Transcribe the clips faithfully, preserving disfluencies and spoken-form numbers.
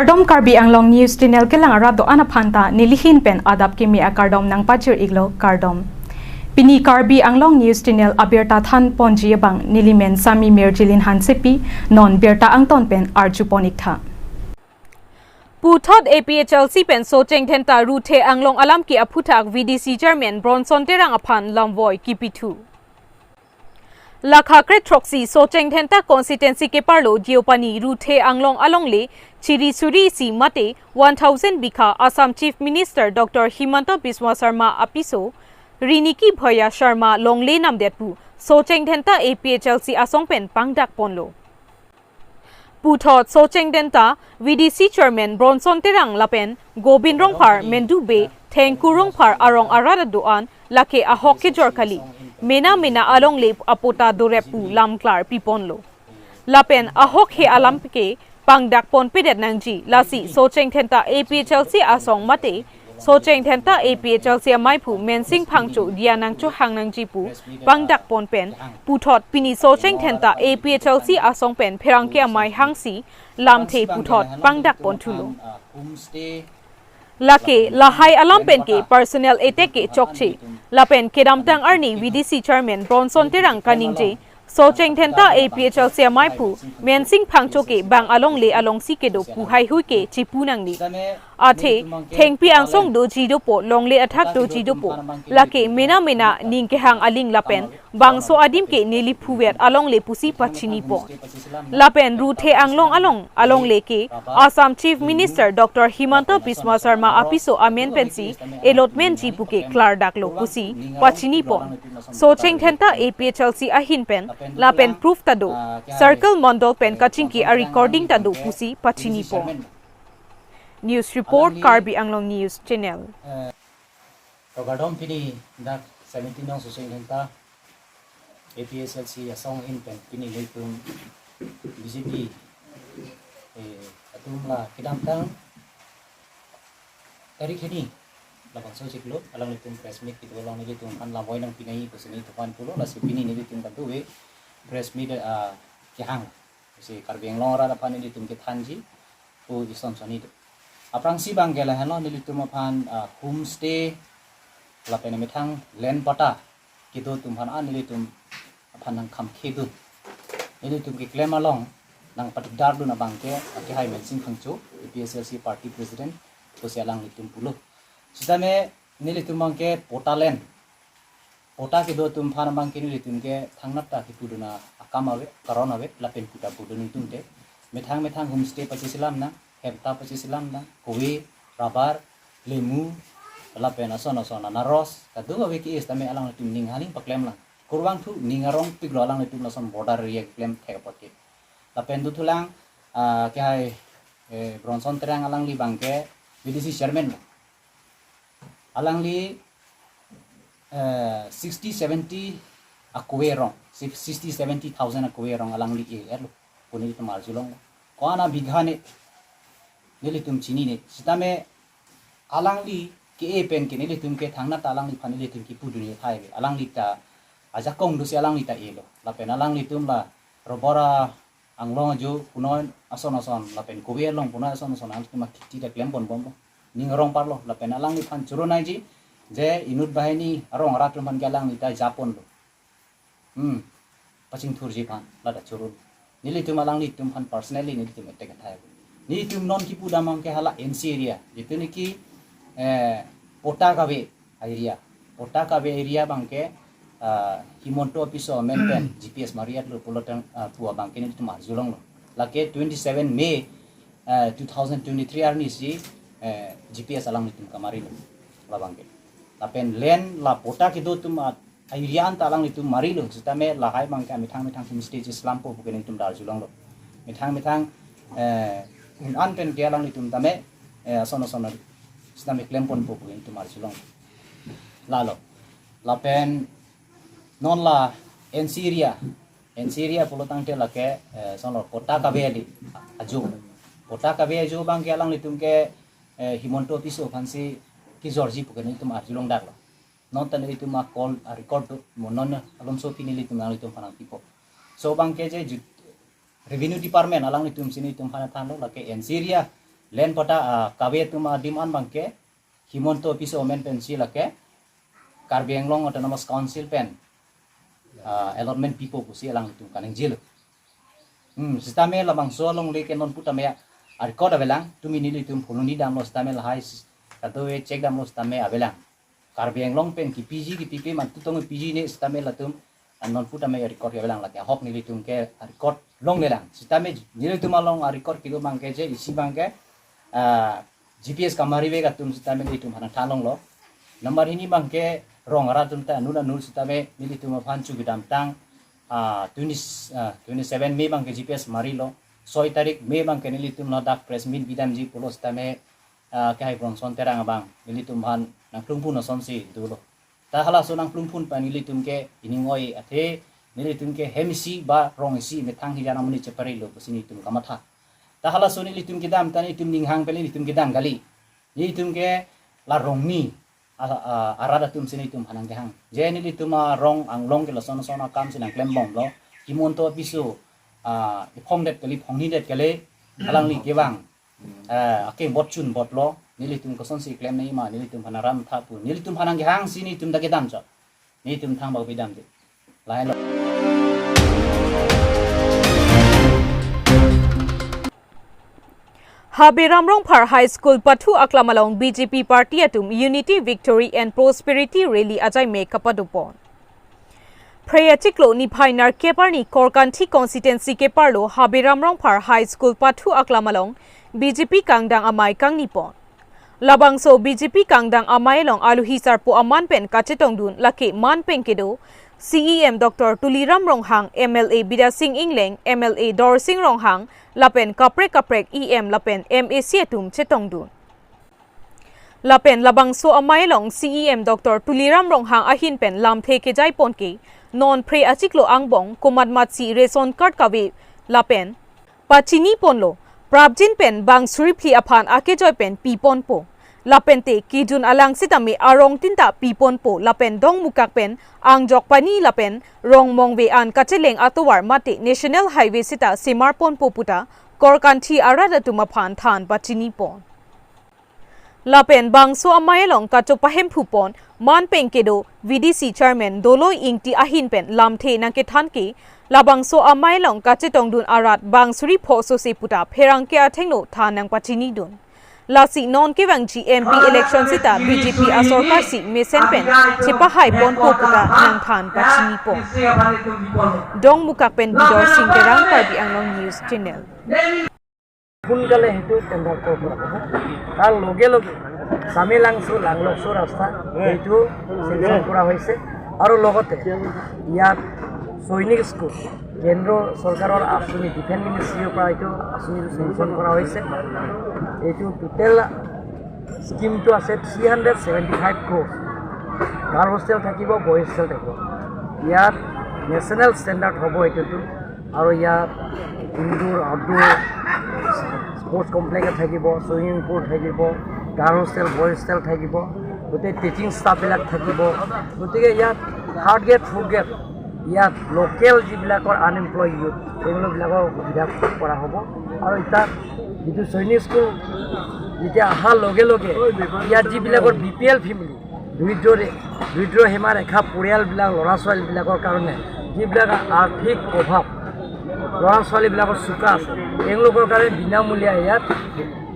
Kardom, Karbi Anglong News Channel kelang arat do-an aphan ta nelihin pen adap kimi akardom nangpachir-iklo, kardom. Pini Karbi Anglong News Channel abirta than ponji abang nelimen Sami Mirjilin Hansepi, non birta angton pen arju pon-iktha. Puthot A P H L C pen Socheng Dhenta Ruthe Anglong alam ke aphuthak V D C Chairman Bronson Terang aphan lamvoi kipithu. Lakha kre throksi Socheng Dhenta constituency keparlo Deopani Ruthe Anglong alongle chiri suri isi mate one thousand bikha Assam Chief Minister Doctor Himanta Biswa Sarma apiso Riniki Bhoya Sharma longle namdet pu Socheng Dhenta A P H L C asong pen pangdak ponlo. Puthot Socheng Dhenta, V D C Chairman Bronson Terang lapen Gobin Rongphar, Mendu Bey, Thengku Rongphar arong arat do-an lake ahok kejor kali, mena mena alongle apota dorep pu lamklar piponlo. Lapen ahok he alam ke pangdak ponpedet nangji, lasi Socheng Dhenta A P H L C asong mate Socheng Dhenta A P H L C amei pu Mensing Phangcho diya nangchohang nangji pu pangdak pon pen puthot pini Socheng Dhenta A P H L C asong pen pherangke amei hangsi lamthe puthot pangdak ponthulo. Lake lahai alam pen ke personal attack ke chokche, lapen kedamtang arni V D C Chairman Bronson Terang kaningje Socheng Dhenta A P H L C amei pu Mensing Phangcho ke bang alongle alongsi kedo pu haihui ke chipu nangne. Athe thengpi angsong doji dopo, longle athak doji dopo, lake mena mena ning kehang aling lapen bangso adim ke neli phuvet alongle pusi pachinipo. Lapen Ruthe Anglong along alongle ke Assam Chief Minister Doctor Himanta Biswa Sarma apiso amen pensi allotment ji pu ke klardaklo pusi pachinipo. Socheng Dhenta A P H L C ahin pen lapen proof ta do, circle mondol pen kachingki a recording ta do pusi pachinipo. News report, Karbi Anglong News Channel. To kardom, pini dak seventeen nong Socheng Dhenta A P H L C asong ahin pen pini nelitum B J P, eh, atum la kedamtang tarik hini labangso chiklo alanglitum press meet kedo along nelitum aphan lamvoi nangpinai pusi nelitum aphan pulo, lasi pini nelitum kadokave press meet, ah, kehang. Si Karbi Anglong arat aphan nelitum kethanji pu ison soni do. Aphrangsi abang ke lahenlo nelitum aphan, ah, homestay lapen methang land patta kedo atum aphan, ah, nelitum aphan nangkham khedun. Nelitum keklem along nangpadikdardun abang ke, ah, kehai Mensing Phangcho, A P H L C party president, pusi alanglitum pulo. Sitame nelitum abang ke patta land, patta kedo atum aphan abang ke nelitum ke thangnat ta kepudun akam ave, karon ave, lapen pu ta pudun nelitum te. Methang methang homestay pacheselam nang, hem ta pacheselam nang, kove, rubber, lemu, lapen ason ason anaros, kadokave ke-e sitame alanglitum ning haling paklem lang. Kurvangthu ning arongpiklo alanglitum lason border area keklem thek apot ke. Lapen dothulang, ah, kehai, eh, Bronson Terang alangli abang ke V D C chairman lo. Alangli, eh, sixty, seventy akove arong, si-, sixty, seventy thousand akove arong alangli e-etlo pu nelitum arjulonglo. Ko-an abigha ne nelitum chinine. Sitame alangli ke-e pen ke nelitum ke thangnat ta alangliphan nelitum kepudun ye thai ave. Alangli ta ajakong dosi alangli ta elo. Lapen alanglitum la rubber anglong ajo punoi ason ason lapen kove along punoi ason ason alanglitum akheti ta klem ponbomlo. Ning arong parlo lapen alangliphan choro nangji je inut banghini arong arat atum aphan ke alangli ta japonlo. Hmm. Pachingthurji aphan lata choro. Nelitum alanglitum aphan personally nelitum attack athai. Nelitum non kipu dam abang ke hala N C area, jitu niki, eh, patta kave area. Patta kave area abang ke, ah, Himanta apiso amen pen G P S mari-etlo pulotang, ah, pu abang ke nelitum arjulonglo. Lake twenty-seven May, eh, two thousand twenty-three arni si, eh, G P S alanglitum kamarilo labang ke. Lapen land la patta kedo atum a-, area anta alanglitum marilo, sitame lahai abang ke methang methang homestay cheselampo pu ke nelitum ta arjulonglo. Methang methang, eh, un-an pen ke alanglitum tame, eh, ason ason sitame klem ponpo pu ke nelitum arjulong. Lalo. Lapen non la N C area, N C area pulotangte lake, eh, sonlo patta kave ali ajo. Patta kave ajo abang ke alanglitum ke, eh, Himanta apiso aphansi kejorji pu ke nelitum arjulongdaklo. Non ta nelitum a-call a-record do, mo non alomso aphi nelitum nanglitum aphan nangpipo. So abang ke je ju-, Revenue Department alanglitum si nelitum aphan thanlo, lake N C area Land patta, ah, kave atum adim an abangke Himanta Biswa Sarma pensi lake Karbi Anglong Autonomous Council pen, ah, allotment pipo pusi alanglitum kaningje lo. Hmm, sitame labangso alongle ke non putame a-record avelang, tumi nelitum phononi damlo sitame lahai s-, kadokave check damlo sitame avelang. Karbi Anglong pen kipiji kipipe man tutong piji ne sitame latum, ah, non putame a-record ke avelang, lake ahok nelitum ke a-record longlelang. Sitame nelitum along a-record kedo abangke je isi abangke, ah, G P S kamari vek atum sitame nelitum aphan thalonglo. Number hini abangke rong arat atum ta anur anur sitame nelitum aphan chu kedamtang, ah, twenty, ah, twenty-seven May abangke G P S marilo. Soi tarik May abangke nelitum ladak press meet bidamji pulo sitame, ah, kehai Bronson Terang abang nelitum aphan nangklungpon asonsi dolo. Ta halaso nangklungpon pen nelitum ke ining oi athe nelitum ke hem isi ba rong isi methang hijan amonit cheparilo pusi nelitum kamatha. Ta halaso nelitum kedam ta nelitum ninghang pen nelitum kedam kali. Nelitum ke la rongni a, a, arat atum si nelitum aphan nangkehang. Je nelitum arong anglong ke lason lason akam si nangklembomlo. Himanta Biswa, ah, iphongdet kali, phongnidet kali, alangli kevang, eh, akeng bot chun botlo, nelitum kosonsi klem nangji ma, nelitum aphan aram tha pu, nelitum aphan nangkehang si nelitum ta kedam chot. Nelitum thangbak bidamde. Lahailo. Habe Ram Rongphar High School pathu aklam along B J P party atum Unity, Victory and Prosperity Rally ajaime kapadopon. Phre achiklo niphai nerkep arni Korkanthi constituency keparlo Habe Ram Rongphar High School pathu aklam along B J P kangdang amei kangnipon. Labangso B J P kangdang amei along aluhi sarpo aman pen kachetongdun lake man pen kedo C E M Doctor Tuliram Ronghang, M L A Bidya Sing Engleng, M L A Dorsing Ronghang, lapen kaprek kaprek E M lapen M A C atum chetongdun. Lapen labangso amei along C E M Doctor Tuliram Ronghang ahin pen lamthe kejaipon ke non phre achiklo angbong komat matsi ration card kave lapen pachiniponlo, prapjin pen bang suri phli aphan akejoi pen piponpo. Lapente kejun alang sitame arong tin ta piponpo lapen Dongmukak pen Angjokpani lapen Rongmongve an kacheleng atovar mate National Highway sita semarponpo puta Korkanthi arat atum aphan than pachinipon. Lapen bangso amei along kachopahemphupon man pen kedo V D C Chairman Doloi Ingti ahin pen lamthe nangkethan ke labangso amei along kachetongdun arat bang suri pho sose puta pherangke athengno than nangpachinidun. Lasi non kevangji M P election sita B J P asorkar si mesen pen chepahaiponpo puta nangthan pachinipon. Dongmukak pen Bidor Sing Terang, Karbi Anglong News Channel. সোনকালে সেইটো tender call কৰা হ'ব। তাৰ লগে লগে চামেলাংচু লাংলকচু ৰাস্তা সেইটো চেংচন কৰা হৈছে আৰু লগতে ইয়াত সৈনিক স্কুল কেন্দ্ৰ চৰকাৰৰ আঁচনি ডিফেন্স মিনিষ্ট্ৰীৰ পৰা এইটো আঁচনি চেংচন কৰা হৈছে। এইটো টোটেল স্কিমটো আছে three hundred seventy five crores. Girl hostel থাকিব, বয়জ হোষ্টেল থাকিব। ইয়াত নেশ্যনেল ষ্টেণ্ডাৰ্ড হ'ব এইটোতো। আৰু ইয়াত ইনডোৰ, আউটডোৰ স্পৰ্টছ কমপ্লেক্স থাকিব, ছুইমিং পুল থাকিব, গাৰ্ল হোষ্টেল, বয়জ হোষ্টেল থাকিব, গোটেই টিচিং ষ্টাফবিলাক থাকিব। গতিকে ইয়াত থাৰ্ড গ্ৰেড, ফ'ৰ্থ গ্ৰেড ইয়াত লোকেল যিবিলাকৰ আনএমপ্লয়ড ইউথ, তেওঁলোকবিলাকৰ সুবিধা কৰা হ'ব। আৰু এতিয়া যিটো সৈনিক স্কুল যেতিয়া অহাৰ লগে লগে ইয়াত যিবিলাকৰ বি পি এল ফেমিলি, দৰিদ্ৰ ৰে-, দৰিদ্ৰ সীমাৰেখা পৰিয়ালবিলাক, ল'ৰা ছোৱালীবিলাকৰ কাৰণে যিবিলাক আৰ্থিক অভাৱ, ল'ৰা ছোৱালীবিলাকৰ চোকা আছে, তেওঁলোকৰ কাৰণে বিনামূলীয়া ইয়াত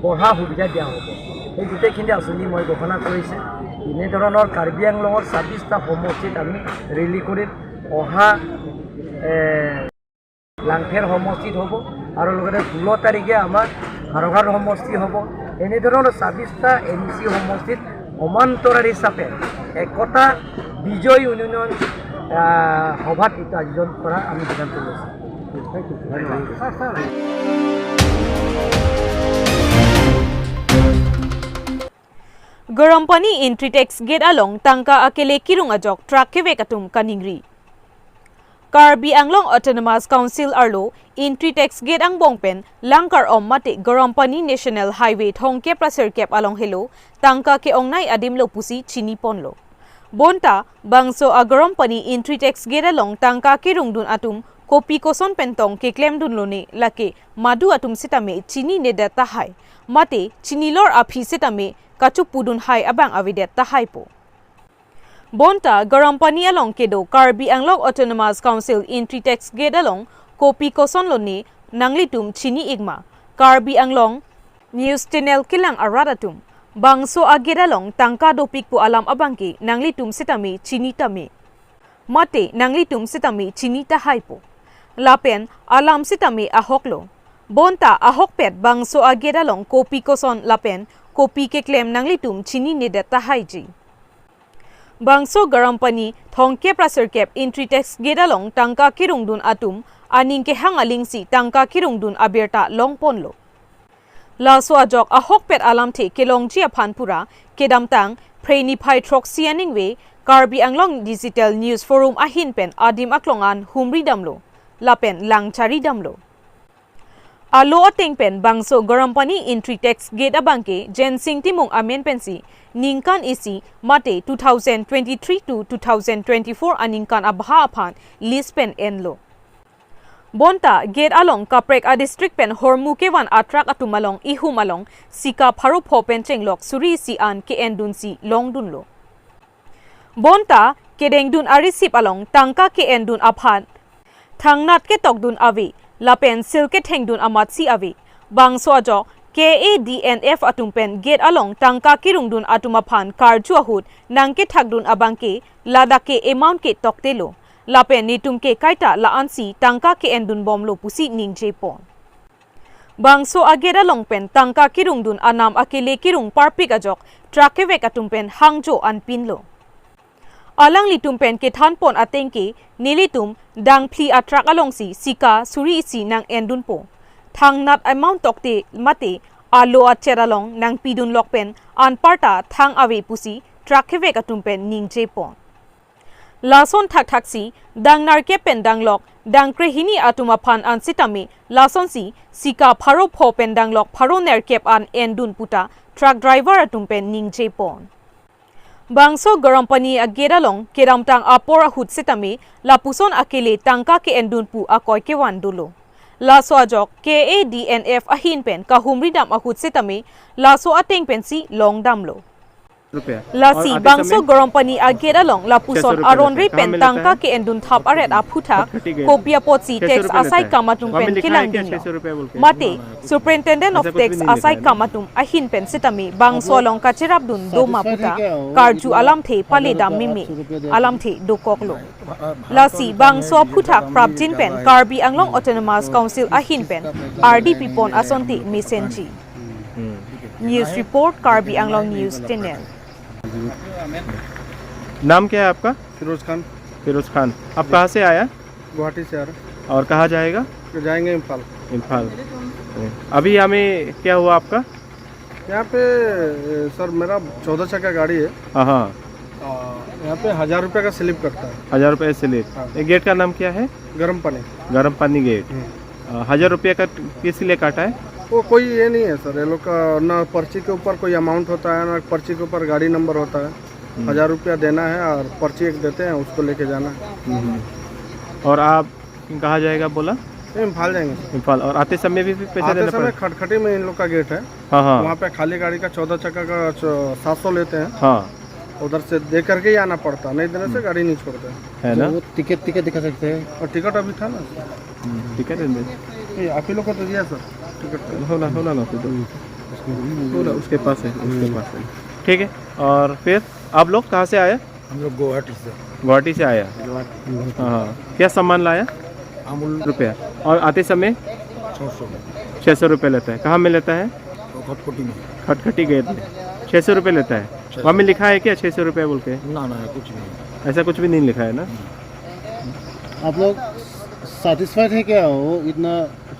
পঢ়া সুবিধা দিয়া হ'ব। এই গোটেইখিনি আঁচনি মই ঘোষণা কৰিছে। এনেধৰণৰ কাৰ্বি আংলঙৰ ছাব্বিছটা সমষ্টিত আমি ৰেলী কৰিম। অহা, এ, লাংথেৰ সমষ্টিত হ'ব আৰু লগতে ষোল্ল তাৰিখে আমাৰ হাৰঘাট সমষ্টি হ'ব। এনেধৰণৰ ছাব্বিছটা এম চি সমষ্টিত সমান্তৰাল হিচাপে একতা বিজয় উন্নয়ন, আহ, সভাত এইটো আয়োজন কৰা আমি সিদ্ধান্ত লৈছোঁ। Thank you। ধন্যবাদ। Garampani entry tax gate along tangka akele kirung ajok truck kevek atum kaningri. Karbi Anglong Autonomous Council arlo entry tax gate angbong pen Langkar-om mate Garampani National Highway thomkep ra sirkep along helo tangka ke-ongnei adim lo pusi chiniponlo. Bonta bangso a-Garampani entry tax gate along tangka kirungdun atum kopi koson pen tong keklemdunlone, lake madu atum sitame chininedet tahai, mate chinilor aphi sitame kachopudun hai abang avedet tahaipo. Bonta Garampani along kedo Karbi Anglong Autonomous Council entry tax gate along kopi kosonlone, nanglitum chini-ikma? Karbi Anglong News Channel kelang arat atum, bangso a-gate along tangka dopik pu alam abangke nanglitum sitame chinitame, mate nanglitum sitame chini tahaipo. Lapen alam sitame ahoklo. Bonta ahokpet bangso a-gate along kopi koson lapen kopi keklem nanglitum chininedet tahaiji. Bangso Garampani thomkep ra sirkep entry tax gate along tangka kerungdun atum aning kehang alingsi tangka kerungdun abirta longponlo. Laso ajok ahokpet alamthe kelongji aphan pura kedamtang Phre niphai throksi aningve Karbi Anglong Digital News Forum ahin pen adim aklong an humridamlo lapen langcharidamlo. Alo ateng pen bangso Garampani entry tax gate abangke Jensing Timung amen pensi ningkan isi, mate two thousand twenty-three to two thousand twenty-four aningkan abha aphan lease pen enlo. Bonta gate along kaprek a-district pen hormu kevan a-truck atum along ihum along sika pharo pho pen chenglok suri isi an ke-endunsi longdunlo. Bonta kedengdun a-receipt along tangka ke-endun aphan thangnat ketokdun ave, lapen seal kethengdun amatsi ave. Bangso ajok K A D N F atum pen gate along tangka kerungdun atum aphan karju ahut nangkethakdun abangke ladak ke amount ke toktelo, lapen netum ke kaita la-ansi tangka ke-endunbomlo pusi ningjepon. Bangso a-gate along pen tangka kerungdun anam akele kerung parpik ajok truck kevek atum pen hangjo anpinlo. Alanglitum pen kethanpon atengke nelitum dangphli a-truck alongsi sika suri isi nang-endunpo. Thangnat amount tokte mate alo achet along nangpidunlok pen anparta thang ave pusi truck kevek atum pen ningjepon. Lason thakthaksi dang nerkep pen danglok dang krehini atum aphan an sitame lasonsi sika pharo pho pen danglok pharo nerkep an endun puta truck driver atum pen ningjepon. Bangso Garampani a-gate along kedamtang apor ahut sitame lapuson akele tangka ke-endun pu akoi kevan dolo. Laso ajok K A D N F ahin pen kahumridam ahut sitame laso ateng pensi longdamlo. रुपया। Lasi और आते bangso समय Garampani a-gate along lapuson छह सौ रुपया aron लेता है। ri pen कहाँ में लेता tangka है? ke-endun thap aret aphuthak खटखटी gate। kopi apotsi छह सौ tax रुपया लेता asai है। kam atum वहाँ में pen लिखा है क्या kelangdunlo. छह सौ रुपया बोल के? Mate Superintendent of ऐसा कुछ भी Tax नहीं asai लिखा है। kam atum ahin pen sitame bangso along kacherapdun doma puta karju alamthe pale dam meme, alamthe dokoklo. Lasi bangso aphuthak prapjin pen Karbi Anglong Autonomous Council ahin pen ardi pipon asonte mesenji. हम्म। News report, Karbi Anglong News Channel. नाम क्या है आपका? फिरोज खान। फिरोज खान। आप कहाँ से आया? गुवाहाटी से आ रहे। और कहाँ जाएगा? तो जाएंगे इम्फाल। इम्फाल। अभी यहाँ में क्या हुआ आपका? यहाँ पे, ए, सर, मेरा चौदह चक्का गाड़ी है। हाँ, हाँ। आ, यहाँ पे हजार रुपये का स्लिप कटता है। हजार रुपये स्लिप। हाँ। ये गेट का नाम क्या है? गरम पानी। गरम पानी गेट। हम्म। अ, हजार रुपये का किस लिए काटा है? वो कोई ये नहीं है सर, ये लोग का ना पर्ची के ऊपर कोई अमाउंट होता है, ना पर्ची के ऊपर गाड़ी नंबर होता है। हम्म। हजार रुपया देना है और पर्ची एक देते हैं, उसको लेके जाना है। हम्म। और आप कहाँ जाएगा बोला? ये इम्फाल जाएंगे सर। इम्फाल। और आते समय भी, भी पैसा आते देना समय पड़ेगा? खटखटी में इन लोग का गेट है। हाँ, हाँ। वहाँ पे खाली गाड़ी का चौदह चक्का का च-, सात सौ लेते हैं। हाँ। उधर से दे करके ही आना पड़ता, नहीं देने से हम्म। गाड़ी नहीं छोड़ते। है ना? तो वो टिकट, टिकट दिखा सकते हैं? और टिकट अभी था ना। हम्म, टिकट है नहीं? ये आप ही लोग को तो दिया सर, टिकट। होला, होला ना, तो दो। होला, उसके पास है, उसके पास है। ठीक है, और फिर आप लोग कहाँ से आए? हम लोग गुवाहाटी से। गुवाहाटी से आया? गुवाहाटी। हाँ, हाँ। क्या सामान लाया? अमूल। रुपया। और आते समय? छः सौ। छः सौ रुपये लेता है। कहाँ में लेता है? वो खटखटी में। खटखटी गेट में। छः सौ रुपये लेता है। छः सौ। वहाँ में लिखा है क्या छः सौ रुपये बोल के? ना, ना, कुछ नहीं। ऐसा कुछ भी नहीं लिखा है ना? आप लोग सेटिस्फाइड है क्या वो इतना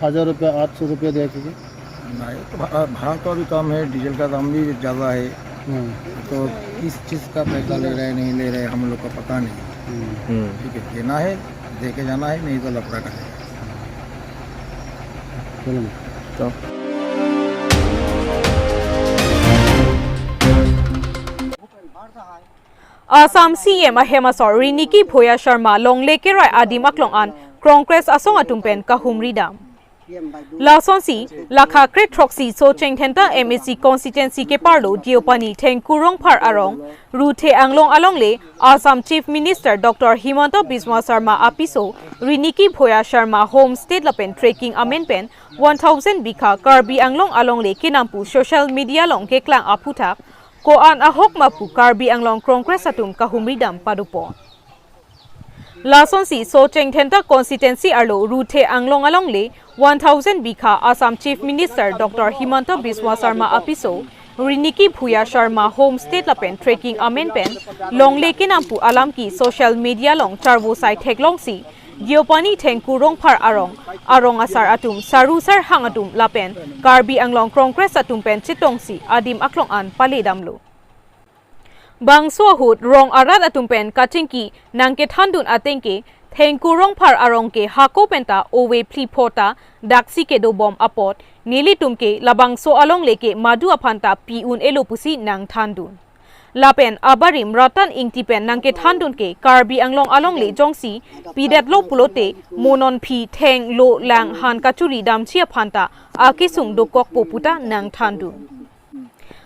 हजार रुपया, आठ सौ रुपया दे के? नहीं, तो भा-, भाड़ा तो अभी कम है, डीजल का दाम भी ज़्यादा है। हम्म। तो किस चीज़ का पैसा ले रहे हैं, नहीं ले रहे हैं, हम लोग का पता नहीं। हम्म। हम्म। ठीक है, देना है, दे के जाना है, नहीं तो लफड़ा करेंगे। चलो। तो Assam C M ahem asor Riniki Bhoya Sharma longle kerai adim aklong an Congress asong atum pen kahumri dam. Lasonsi, lakha kre throksi Socheng Dhenta M A C constituency keparlo Deopani Thengkurongphar arong, Ruthe Anglong alongle, Assam Chief Minister Doctor Himanta Biswa Sarma apiso, Riniki Bhuya Sharma Home State lapen Trekking amen pen, one thousand bigha Karbi Anglong alongle kenam pu social media along keklang aphuthak, ko-an ahok ma pu Karbi Anglong Congress atum kahumri dam padopo. Lasonsi Socheng Dhenta constituency arlo Ruthe Anglong alongle one thousand bigha Assam Chief Minister Doctor Himanta Biswa Sarma apiso, Riniki Bhuya Sharma Home State lapen Trekking amen pen longle kenam pu alam ke social media along charvo sai theklongsi, Deopani Thengkurongphar arong, arong asar atum, saru sarhang atum lapen Karbi Anglong Congress atum pen chetongsi adim aklong an pale damlo. Bangso ahut rong arat atum pen kachingki nangkethandun ateng ke, Thengkurongphar arong ke hako penta ove phli pho ta daksi kedobom apot, nelitum ke labangso alongle ke madu aphan ta pi un-elo pusi nangthandun. Lapen abarim Ratan Ingti pen nangkethandun ke Karbi Anglong alongle jongsi pidetlo pulote mo non phi theng lo lang han kachuri damji aphan ta akesung dokokpo pu ta nangthandun.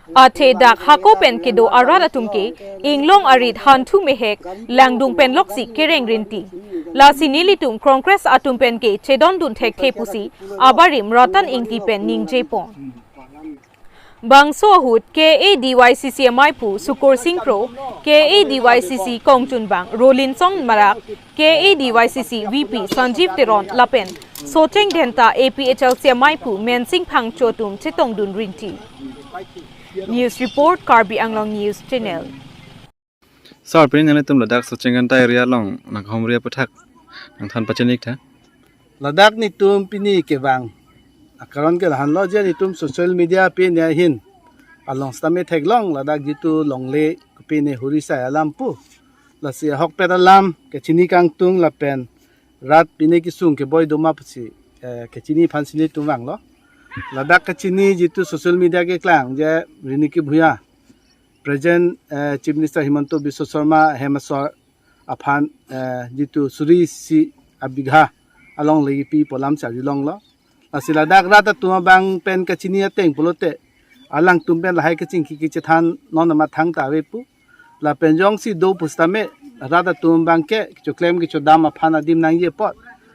Athe dak hako pen kedo arat atum ke inglong arit hanthu mehek langdung pen loksi kereng rinti. Lasi nelitum Congress atum pen ke chedondun thekthe pusi abarim Ratan Ingti pen ningjepon. Bangso ahut K A D Y C C amei pu Sukur Sing Kro, K A D Y C C kongchunbang Rolinsong Marak, K A D Y C C V P Sanjeev Teron lapen Socheng Dhenta A P H L C amei pu Mensing Phangcho atum chetongdun rinti. News report, Karbi Anglong News Channel. Sir, pini nanglitum ladak Socheng Dhenta area along nangkahumri aphuthak nangthan pachini-ik tha. Ladak netum pini kevang akaron ke lahenlo je netum social media pini ahin along sitame theklong ladak jitu longle pini huri sai alam pu. Lasi ahokpet alam kechini kangtung lapen rat pini kesung keboi do ma pusi, eh, kechini aphansi netum vanglo. Ladak kechini jitu social media keklang je Riniki Bhuya, present, eh, Chief Minister Himanta Biswa Sarma hem asor aphan, eh, jitu suri isi abigha alongle kipi pu alam si arjulonglo. Lasi ladak rat atum abang pen kachini ateng pulote alangtum pen lahai kachingki kechethan non amat thangta ave pu. Lapen jongsi do pusitame rat atum abang ke kechoklem kechodam aphan adim nangji apot.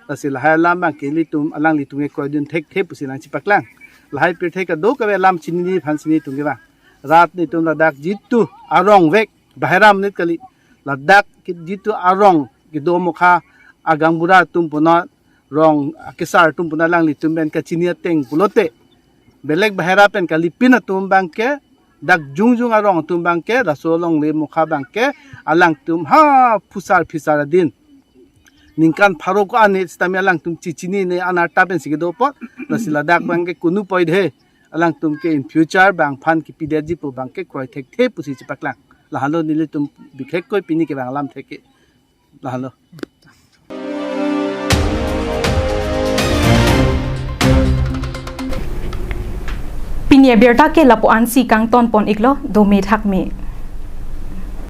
Lasi lahai alam abang ke ilitum alanglitum ke kroidun thekthe pusi nangchipaklang. Lahai pirthe kadokave alam chinine aphansi netum kevang. Rat netum ladak jitu arong vek bahera monit kali. Ladak ke jitu arong kedo mokha agangbura atum punon rong akesar atum punon alanglitum pen kachini ateng pulote belek bahera pen kalipin atum abang ke dak jongjong arong atum abang ke laso longle mokha abang ke alangtum ha phusar phisar adin ningkan pharo ko-an ne sitame alangtum chechinine anarta pensi kedo apot. Lasi ladak abang ke kunu poidhe alangtum ke in future bang aphan kipidetji pu abang ke kroi thekthe pusi chipaklang. Lahenlo nelitum bikhekkoi pini kevang alam thek ke. Lahenlo. Pini abirta ke lapu-ansi kangton pon-iklo, dome thakme.